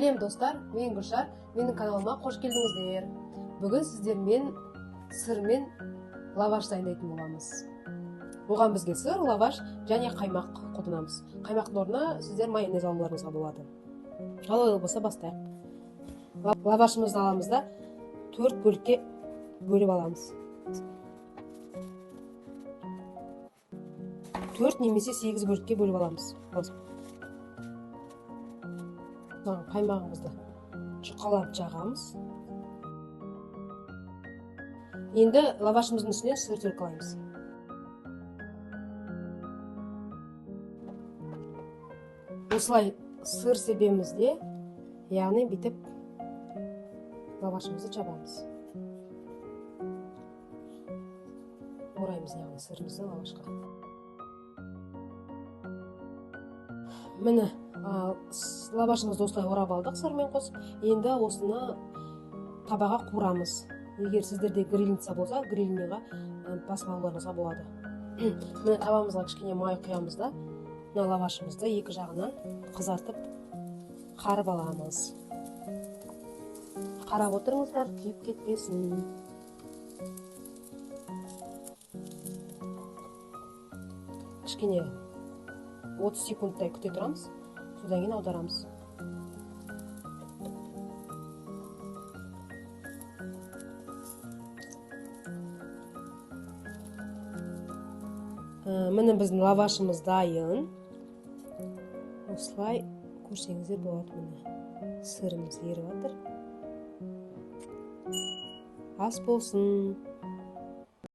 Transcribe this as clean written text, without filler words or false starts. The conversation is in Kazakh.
Сәлем, достар, мен Гүлшар, менің каналыма қош келдіңіздер. Бүгін сіздермен сырмен лаваш дайындайтын боламыз. Оған бізге сыр, лаваш және қаймақ қолданамыз. Қаймақтың орнына сіздер майонез алуларыңызға болады. Ал олай болса бастайық. Лавашымызды аламыз да 4 бөлікке бөліп аламыз. 4 немесе 8 бөлікке бөліп аламыз. Қаймағымызды жұқалап жағамыз. Енді лавашымыздың үстіне сыр төкіп. Осылай сыр себеміз де, яғни бүйтіп лавашымызды жабамыз. Ораймыз, яғни сырымызды лавашқа. Міне, лавашымызды осылай орап алдық сырмен қосып. Енді осыны табаға қуырамыз. Егер сіздерде грильница болса, грильниға басып алуларыңызға болады. Міне, табамызға кішкене май құямыз да, мына лавашымызды екі жағынан қызартып қарып аламыз. Қарап отырыңыздар, күйіп кетпесін. Кішкене 30 секундтай күте тұрамыз, содан кейін аударамыз. Міне біздің лавашымыз дайын. Осылай көрсеңіздер болады, міне сырымыз еріп жатыр. Ас болсын.